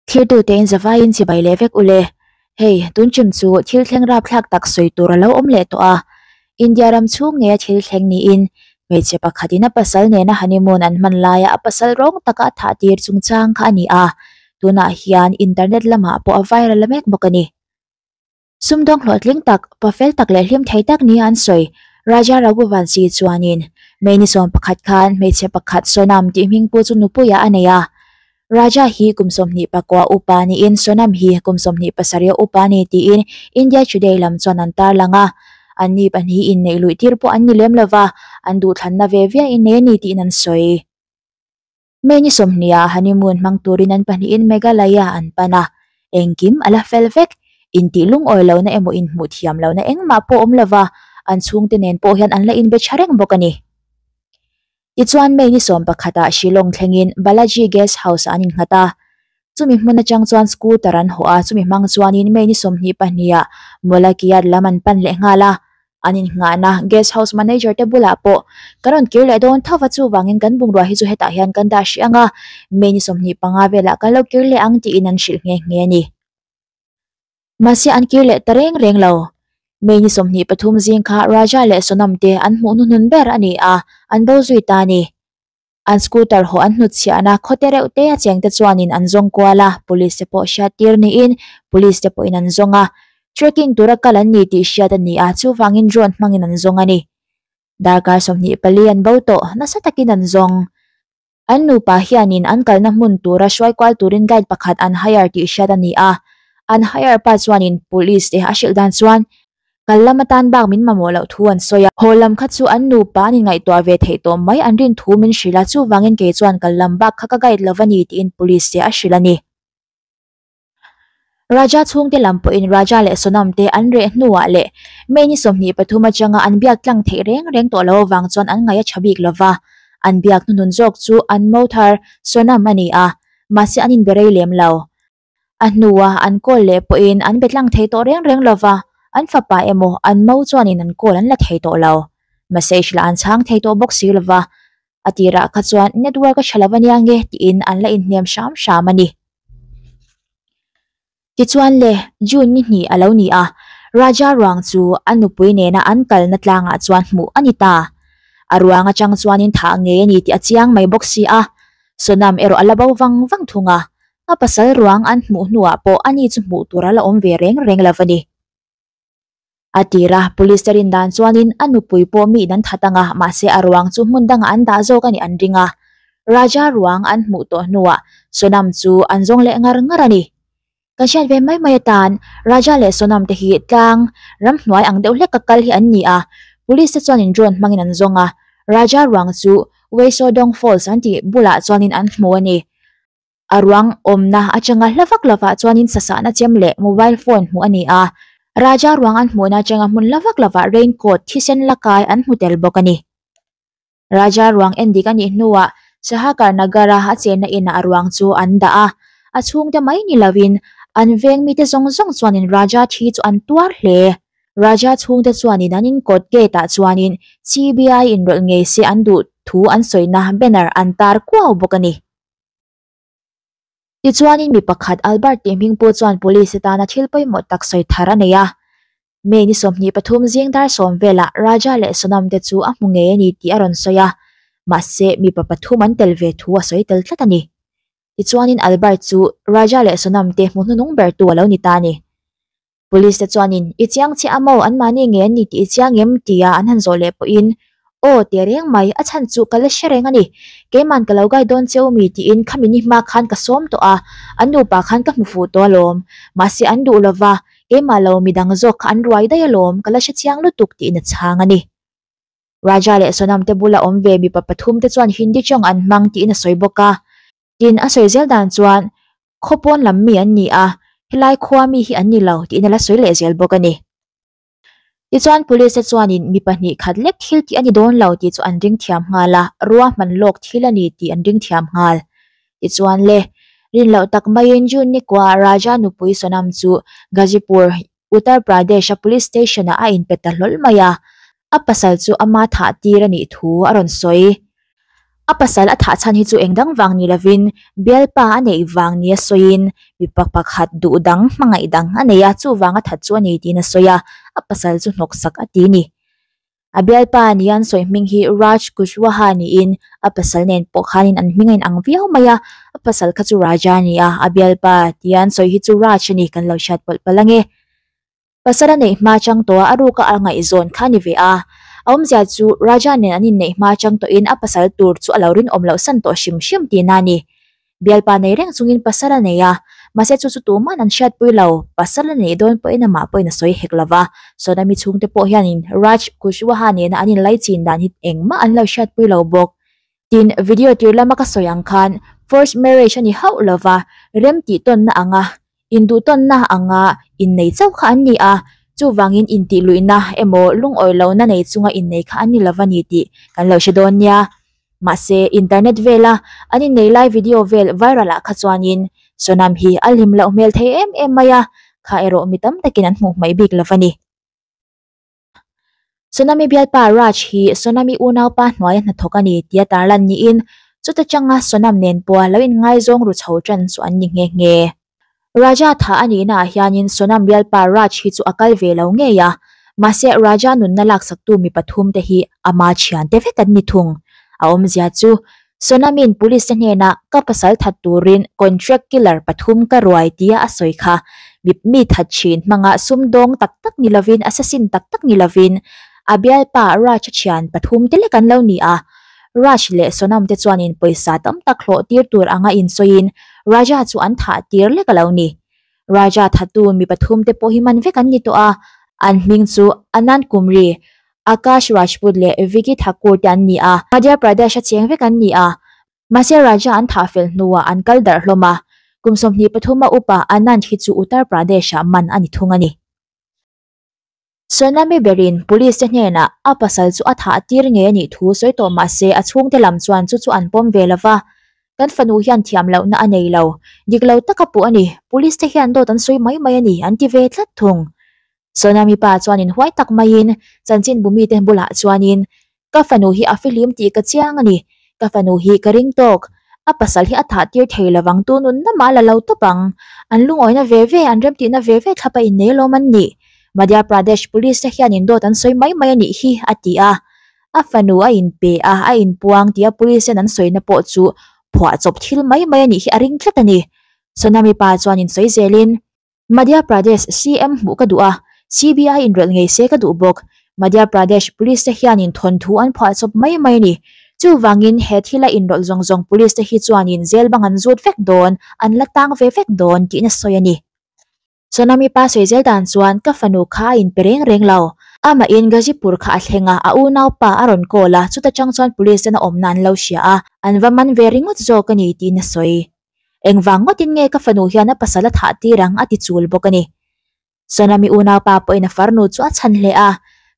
Thirtute in zavaiin chibai leh vek ule. Hei, tun ṭum chu thil thleng rapthlak tak sawi tur a lo awm leh tawh a. India ram chhung ngeia thil thleng niin, hmeichhe pakhatin a pasal nena honeymoon an hman laia a pasal rawng taka a thah tir chungchang kha a ni a, tunah hian internet lamah pawh a viral mek bawk a ni. Sumdawng hlawhtling tak, pafel tak leh hlim thei tak nia an sawi, Raja Raghuvanshi chuanin May ni 11 khan hmeichhe pakhat Sonam tih hming pu chu nupuiah a nei a. Raja hi kum 29 upa niin Sonam hi kum 27 upa a ni tiin India Today lam chuan an tarlang a. Anni pahnih inneih luih tir pawh an ni lem lova, an duhthlanna ve viah innei a ni tiin an sawi. May ni 20 ah honeymoon hmang turin an pahnihin Meghalaya an pan a, engkim a la fel vek. Intih lungawi lohna emaw inhmuh thiam lohna engmah pawh awm lova, an chhungte nen pawh hian an la inbe tha reng bawk a ni. Tichuan May ni 11 ah Shillong thlengin Balaji Guest House ah an innghat a. Chumi hmun atang chuan scooter an hawh a, chumi hmang chuanin May ni 22 ah Mawlakiat lam an pan leh nghal a. An innghahna guest house manager te bulah pawh kan rawn kir leh dawn tho va, chuvangin kan bungrua hi chu hetah hian kan dah hrih ang a, May ni 25 velah kan lo kir leh ang tiin an hrilh nghe nghe a ni. Mahse an kir leh ta reng reng lo. May ni 23 zing kha Raja leh Sonam te an hmuh hnuhnun ber a ni a, an bo zui ta a ni. An scooter haw an hnutchhiahna khawte reuh te a chengte chuanin an zawng kual a, police te pawh hriattir niin police te pawhin an zawng a. Trekking tura kal an ni tih hriat a ni a, chuvangin drone hmangin an zawng a ni. Darkar 24 an bo tawh, nasa takin an zawng. An nupa hianin an kalna hmun tura hruai kual turin guide pakhat an hire tih hriat a ni a, an hire pa chuanin police te a hrilh dan chuan Kal lam atan bak min mamawh loh thu an sawi a. Haw lam kha chu an nupa an inngaihtuah ve theih tawh mai an rin thu min hrilh a, chuvangin kei chuan kal lam bak kha ka guide lo va ni tiin police te a hrilh a ni. Raja chhungte lam pawhin Raja leh Sonam te an reh hnuah leh May ni 23 atanga an biak tlang theih reng reng tawh lo avang chuan an ngaih a tha bik lo va. An biak hnuhnun zawk chu an mo thar Sonam a ni a, mahse an inbe rei lem lo. A hnua an call leh pawhin an be tlang thei tawh reng reng lova, an fapa emaw an mo chuanin an call an la thei tawh lo. Message lah an chhang thei tawh bawk si lova, a tirah kha chuan network a tha lo ania nge tiin an la inhnem hram hram a ni. Tichuan le, June ni hnih a lo ni a, Raja ruang chu a nupui nena an kalna tlangah chuan hmuh a ni ta. A ruang atang chuanin thah ngei a ni tih a chiang mai bawk si a, Sonam erawh a la bo vang vang thung a, A pasal ruang an hmuh hnuah pawh ani chu hmuh tur a la awm ve reng reng lo a ni. A tir a, police te rin dan chuanin a nupui pawh miin an that ang a, mahse a ruang chu hmun dangah an dah zawk a nih an ring a. Raja ruang an hmuh tawh hnuah Sonam chu an zawng leh ngar ngar a ni. Kan hriat ve mai mai atan Raja leh Sonam te hi tlang ramhnuai ang deuh hlek a kal hi an ni a, police te chuanin drone hmangin an zawng a, Raja ruang chu Weisodong Falls an tih bulah chuanin an hmu a ni. A ruang awmna atanga hla vak lovah chuanin sasahna chem leh mobile phone hmuh a ni a, Raja ruang an hmuhna atanga hmun hla vak lovah raincoat thisen la kai an hmu tel bawk a ni. Raja ruang en dik a nih hnuah Sahakar Nagar-a a chenna inah a ruang chu an dah a, a chhungte mai ni lovin an veng mite zawng zawng chuanin Raja thi chu an tuar hle. Raja chhungte chuanin an inkawt gate ah chuanin CBI inrawlh ngei se an duh thu an sawina banner an tar kuau bawk a ni. Tichuanin mi pakhat Albert tih hming pawh chuan police atana thil pawimawh tak sawi thar a nei a. May ni 23 zing dar 10 velah Raja leh Sonam te chu a hmu ngei a ni tih a rawn sawi a, mahse mipa pathum an tel ve thu a sawi tel tlat a ni. Tichuanin Albert chu Raja leh Sonam te hmu hnunung bertu a lo ni ta a ni. Police te chuanin, I chiang chiah a maw, anmahni nge an ni tih i chiang em? tia an han zawh leh pawhin, Aw, teh reng mai, a chhan chu ka la hre reng a ni. Keiman ka lo gai dawn cheu mi tiin khami ni hma khan ka sawm tawh a, an nupa khan ka hmu fuh tawh alawm. Mahse an duh lova, keimah lo midang zawk kha an ruai daih alawm, ka la hre chiang lutuk tiin a chhang a ni. Raja leh Sonam te bula awm ve mipa pathum te chuan Hindi tawng an hmang tiin a sawi bawk a. Tin, a sawi zel dan chuan khaw pawn lam mi an ni a, helai khua mi hi an ni lo tiin a la sawi leh zel bawk a ni. Tichuan police te chuanin mi pahnih khat lek thil tih a ni dawn lo tih chu an ring thiam nghal a, ruahman lawk thil a ni tih an ring thiam nghal. Tichuan le, rin loh tak maiin June ni kua Raja nupui Sonam chu Ghazipur, Uttar Pradesh-a police station-ah a inpe ta hlawl mai a, a pasal chu ama thah tir a nih thu a rawn sawi. A pasal a thah chhan hi chu eng dang vang ni lovin bialpa a neih vang nia sawiin mipa pakhat duh dang hmangaih dang a nei a, chuvang a that chu a ni tiin a sawi a, a pasal chu hnawksak a ti a ni. A bialpa nia an sawi hming hi Raj Kushwaha niin a pasal nen pawh khanin an hming a inang viau mai a, a pasal kha chu Raja a ni a, a bialpa tia an sawi hi chu Raj a ni kan lo hriat pawlh palh ange. Pasal a neih hma chang tawh a, a ruka a ngaihzawn kha a ni ve a. A awmzia chu Raja nen an inneih hma chang tawhin a pasal tur chu a lo rinawm loh san tawh hrim hrim tihna a ni. Bialpa nei reng chungin pasal a nei a, mahse chu chu tuman an hriatpui lo. Pasal a neih dawn pawhin amah pawhin a sawi hek lo va. Sonami chhungte pawh hianin Raj Kushwaha nena an inlaichin dan hi engmah an lo hriatpui lo bawk. Tin, video tir lama ka sawi ang khan first marriage a ni hauh lo va, rem tih tawnna anga, induh tawnna anga innei chauh kha an ni a, chuvangin intih luihna emaw lungawi lohna nei chunga innei kha an ni lo va ni tih kan lo hre dawn nia. Mahse, internet vela an innei lai video vel viral ah kha chuanin Sonam hi a hlim loh hmel thei em em mai a, kha erawh mi tam takin an hmuh hmaih bik lo va ni. Sonami bialpa Raj hi Sonami unaupa hnuaia hnathawk a ni tia tarlan niin chuta changa Sonam nen pawha lo inngaizawng ru chho tan chu an ni nghe nghe. Raja tha a nihna ah hianin Sonam bialpa Raj hi chu a kal ve lo ngei a, mahse Raja nunna laksaktu mi pathum te hi ama thiante vek an ni thung. A awmzia chu Sonamin police te hnenah ka pasal that turin contract killer pathum ka ruai tia a sawi kha. Mi mi that thin hmanga sumdawng tak tak ni lovin assassin tak tak ni lovin a bialpa Raj a thian pathum te lek an lo ni a. Raj leh Sonam te chuanin pawisa tam tak hlawh tir tur anga insawiin Raja chu an thah tir lek a lo ni. Raja thatu mi pathum te pawh hi man vek an ni tawh a, an hming chu Anand Kumri, Akash Rajput leh Vicky Thakur te an ni a, Madhya Pradesh a cheng vek an ni a. Mahse Raja an thah fel hnuah an kal darh hlawm a, kum 23 a upa Anand hi chu Uttar Pradesh ah man a ni thung a ni. Sonami berin Police te hnenah a pasal chu a thah tir ngei a nih thu sawi tawh mahse a chhungte lam chuan chu chu an pawm ve lo va, kan fanu hian thiam lohna a nei lo, dik lo taka puh a ni, Police te hian dawt an sawi mai mai a ni an ti ve tlat thung. Sonami pa chuanin huai tak maiin chanchinbu mite bulah chuanin, Ka fanu hi a fihlim tih ka chiang a ni. Ka fanu hi ka ring tawk. A pasal hi a thah tir thei lovang tu nunna mah la lo tawp ang. An lungawina ve ve, an remtihna ve ve thlapa innei alawm an nih. Madhya Pradesh Police te hianin dawt an sawi mai mai a nih hi, a ti a. A fanu a inpe a, a inpuang tia police ten an sawina pawh chu phuahchawp thil mai mai a nih hi a ring tlat a ni. Sonami pa chuanin sawi zelin. Madhya Pradesh CM hmuh ka duh a, CBI inrawlh ngei se ka duh bawk. Madhya Pradesh Police te hianin thawnthu an phuahchawp mai mai a ni. Chuvangin he thila inrawlh zawng zawng Police te hi chuanin jail bang an zut vek dawn, an la tang ve vek dawn tiin a sawi a ni. Sonami pa sawi zel dan chuan ka fanu kha a inpe reng reng lo. Amahin Ghazipur kha a thleng a, a unaupa a rawn call a, chuta tang chuan Police ten a awmna an lo hria a, an va man ve ringawt zawk a ni tiin a sawi. Engvang ngawtin nge ka fanu hian a pasal a thah tir ang a ti chul bawk a ni. Sonami unaupa pawhin a farnu chu a chhan hle a,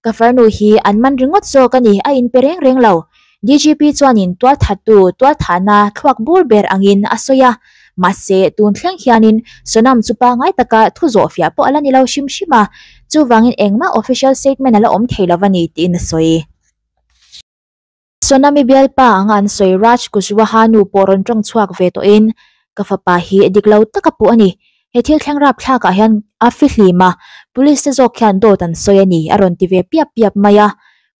Ka farnu hi an man ringawt zawk a ni, a inpe reng reng lo. DGP chuanin tualthattu tualthahna thluak bur ber angin a sawi a, mahse tun thleng hianin Sonam chu pangngai taka thu zawhfiah pawh a la ni lo hrim hrim a, chuvangin engmah official statement a la awm thei lo a ni tiin a sawi. Sonami bialpa anga an sawi Raj Kushwaha nu pawh rawn tawng chhuak ve tawhin, Ka fapa hi dik lo taka puh a ni. He thil thleng rapthlakah hian a fihlim a, police te zawk hian dawt an sawi a ni, a rawn ti ve piap piap mai a.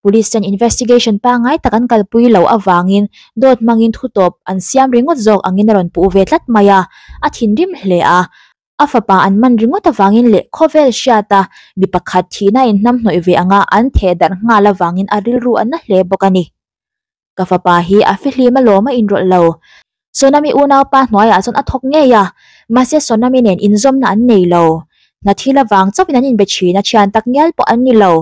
Police ten investigation pangngai tak an kalpui loh avangin dawt hmangin thutawp an siam ringawt zawk angin a rawn puh ve tlat mai a, a thinrim hle a. A fapa an man ringawt avangin leh khawvel hriata mi pakhat thihna inhnamhnawih ve anga an theh darh nghal avangin a rilru a na hle bawk a ni. Ka fapa hi a fihlim alawm a inrawlh lo. Sonami unaupa hnuaiah chuan a thawk ngei a, mahse Sonami nen inzawmna an nei lo. Hna thil avang chauhin an inbe thin a, thian tak ngial pawh an ni lo.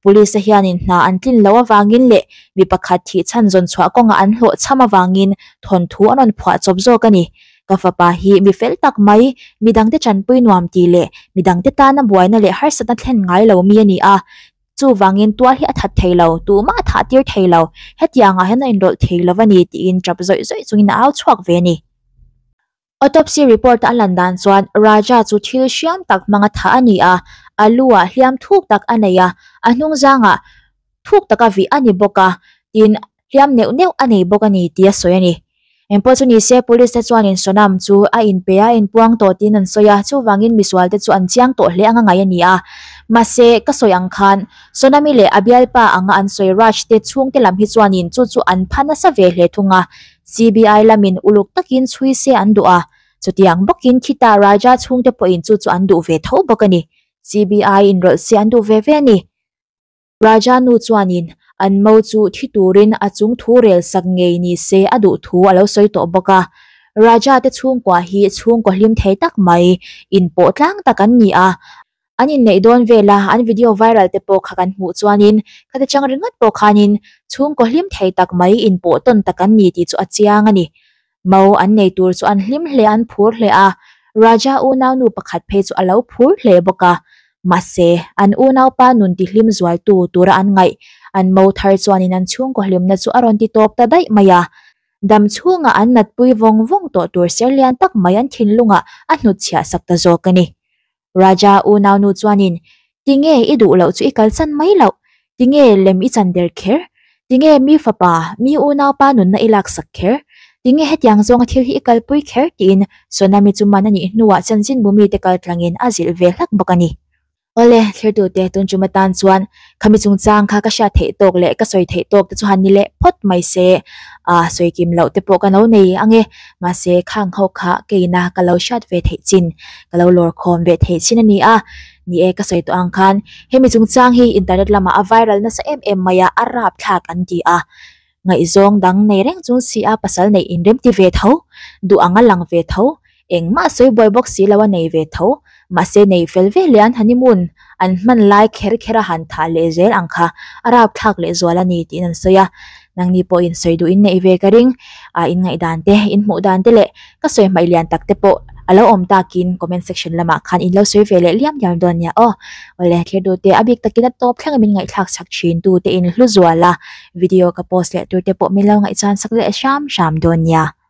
Police-a hianin hna an tlin loh avangin leh mi pakhat thih chhan zawn chhuah kawngah an hlawhchham avangin thawnthu an rawn phuah chawp zawk a ni. Ka fapa hi mi fel tak mai, midangte tanpui nuam tih leh midangte tana buaina leh harsatna thlen ngai lo mi a ni a. Chuvangin tual hi a that thei lo, tumah a thah tir thei lo, hetiangah hian a inrawlh thei lo a ni tiin tap zawih zawih chungin a au chhuak ve a ni. Autopsy report-a a lan dan chuan Raja chu thil hriam tak hmanga thah a ni a, a lu-ah hliam thuk tak a nei a, a hnungzangah thuk taka vih a ni bawk a, tin. hliam neuh neuh a nei bawk a ni tih a sawi a ni. Engpawh chu nise police te chuanin Sonam chu a inpe a inpuang tawh tiin an sawi a, chuvangin misual te chu an chiang tawh hle anga ngaih a ni a. Mahse, ka sawi ang khan Sonami leh a bialpa anga an sawi Raj te chhungte lam hi chuanin chu chu an pha nasa ve hle thung a, CBI lamin uluk takin chhui se an duh a, chutiang bawkin khita Raja chhungte pawhin chu chu an duh ve tho bawk a ni. CBI inrawlh se an duh ve ve a ni. Raja nu chuanin an mo chu thi turin a chung thu rel sak ngei ni se a duh thu a lo sawi tawh bawk a. Raja te chhungkua hi chhungkaw hlim thei tak mai, inpawh tlang tak an ni a. An inneih dawn vela an video viral te pawh kha kan hmuh chuanin khati chang ringawt pawh khanin chhungkaw hlim thei tak mai inpawh tawn tak an ni tih chu a chiang a ni. Mo an nei tur chu an hlim hle an phur hle a, Raja unaunu pakhat phei chu a lo phur hle bawk a. Mahse, an unaupa nun tihlim zualtu tura an ngaih an mo thar chuanin an chhungkaw hlimna chu a rawn ti tawp ta daih mai a. Dam chhungah an natpui vawng vawng tawh tur ser lian tak mai an thinlungah a hnutchhiah sak ta zawk a ni. Raja unaunu chuanin, Tinge i duh loh chu i kalsan mai loh? Tinge lem i chan der kher? Tinge mi fapa, mi unaupa nunna i laksak kher? Tinge hetiang zawnga thil hi i kalpui kher? tiin Sonami chu man a nih hnuah chanchinbu mite kaltlangin a zilh ve hlak bawk a ni. Awle, thirtute tun tum atan chuan khami chungchang kha ka hriat theih tawk leh ka sawi theih tawk te chu han ni leh phawt mai se. A sawi kim loh te pawh ka lo nei ang e. Mahse, khang ho kha keina ka lo hriat ve theih chin, ka lo lawr khawm ve theih chin a ni a. Ni e, ka sawi tawh ang khan hemi chungchang hi internet lamah a viral nasa em em mai a, a rapthlak an ti a. Ngaihzawng dang nei reng chung si a pasal neih inrem ti ve tho, duh anga lang ve tho, Engmah sawi buai bawk si lo a nei ve tho. Mahse nei fel ve leh an honeymoon an hman lai kher kher a han thah leh zel ang kha a rapthlak leh zual a ni tiin an sawi a. Nangni pawhin sawi duh in neih ve ka ring. A in ngaihdan te, in hmuh dan te leh ka sawi hmaih lian tak te pawh a lo awm takin comment section lamah khan in lo sawi ve leh liam liam dawn nia aw. Awle thlir duh te a bik takin a tawp thleng a min ngaihthlak chak thin tu te in hlu zual a video ka post leh tur te pawh min lo ngaihchan sak leh hram hram dawn nia.